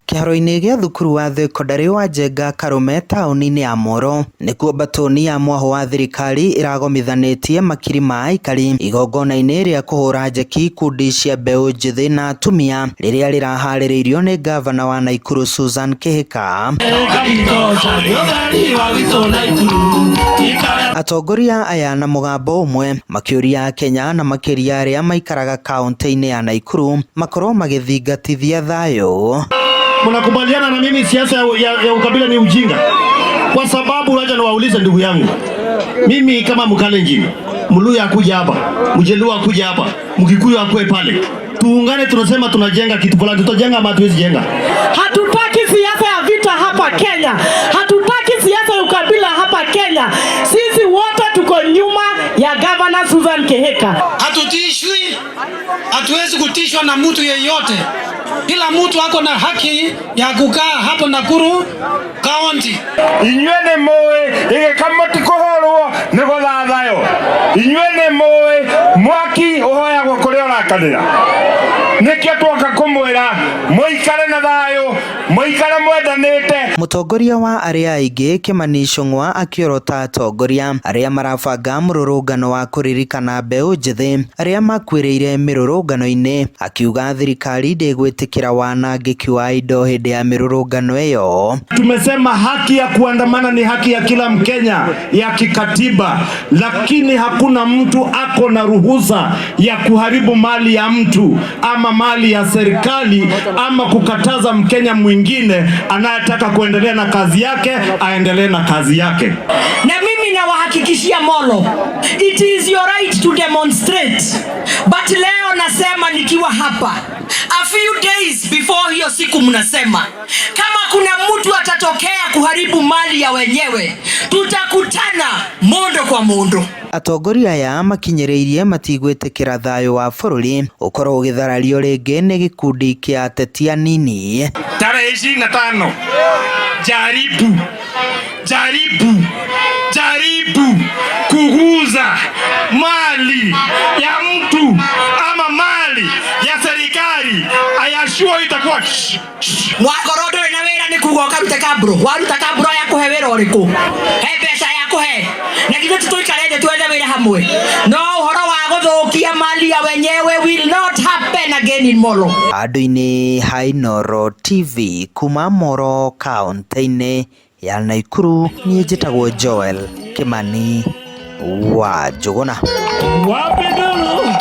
Kĩharo-inĩ gĩa thukuru wa thekondarĩ wa Njenga Karume taũni-inĩ ya Moro nĩkuo mbatũni ya mwahũ wa thirikari ĩragomithanĩtie makiri ma aikari igongona-inĩ rĩa kũhũra njeki ikundi cia mbeũ njĩthĩ na atumia rĩrĩa rĩraharĩrĩirio nĩ ngavana wa Naikuru Susan Kihika. Atongoria aya na mũgambo ũmwe makĩũria Akenya na makĩria arĩa maikaraga kaunti-inĩ ya Naikuru makorwo magĩthingatithia thayũ. Mnakubaliana na mimi siasa ya ukabila ni ujinga? Kwa sababu wacha niwaulize ndugu yangu, mimi kama Mkalenjin, Mluya akuja hapa, Mjaluo akuja hapa, Mkikuyu akue pale, tuungane, tunasema tunajenga kitu fulani, tutajenga ama hatuwezi jenga? Hatutaki siasa ya vita hapa Kenya, hatutaki siasa ya ukabila hapa Kenya. Sisi wote tuko nyuma ya Governor Susan Kihika. Hatutishwi, hatuwezi kutishwa na mtu yeyote. Kila mtu ako na haki ya kukaa hapo Nakuru County. Inyuĩ nĩ mũĩ ĩgĩkamo ti kũhũrwo nĩ gũthathayo. Inyuĩ nĩ mũĩ mwaki ũhoyagwo kũrĩa ũrakanĩra. Nĩkĩo twoka kũmwĩra mũikare na thayũ, mũikare mwendanĩte. Mũtongoria wa arĩa aingĩ Kimani Ichung'wa akĩorota atongoria arĩa marabanga mũrũrũngano wa kũririkana mbeũ njĩthĩ arĩa makuĩrĩire mĩrũrũngano-inĩ, akiuga thirikari ndĩgwĩtĩkĩra wanangĩki wa indo hĩndĩ ya mĩrũrũngano ĩyo. Tumesema haki ya kuandamana ni haki ya kila Mkenya ya kikatiba, lakini hakuna mtu ako na ruhusa ya kuharibu mali ya mtu ama mali ya serikali ama kukataza Mkenya mwingine anayetaka kuendelea na kazi yake aendelee na kazi yake. Na mimi nawahakikishia Molo, it is your right to demonstrate, but leo nasema nikiwa hapa, a few days before hiyo siku mnasema kama kuna mtu atatokea kuharibu mali ya wenyewe, tutakutana mondo kwa mondo. Atongoria aya makinyĩrĩirie matigwĩtĩkĩra thayũ wa bũrũri ũkorwo ũgĩtharario rĩngĩ nĩ gĩkundi kĩa ateti anini. Tarehe 25, jaribu, jaribu, jaribu kuguza mali ya mtu ama mali ya serikali, I assure itakuwa Wakorwo ndũrĩ na wĩra nĩ kuga ũkarute kabro, waruta kabro ya kũhe wĩra ũrĩkũ? He mbeca ya kũhe na githĩ ti tũikare thĩ twethe wĩra hamwe? No ũhoro wa gũthũkia mali ya wenyewe will not happen again in Molo. Handũ-inĩ ha Inooro TV kuma Moro kaunti-inĩ ya Naikuru, niĩ njĩtagwo Joel Kimani wa Njũgũna. Wapi nduru?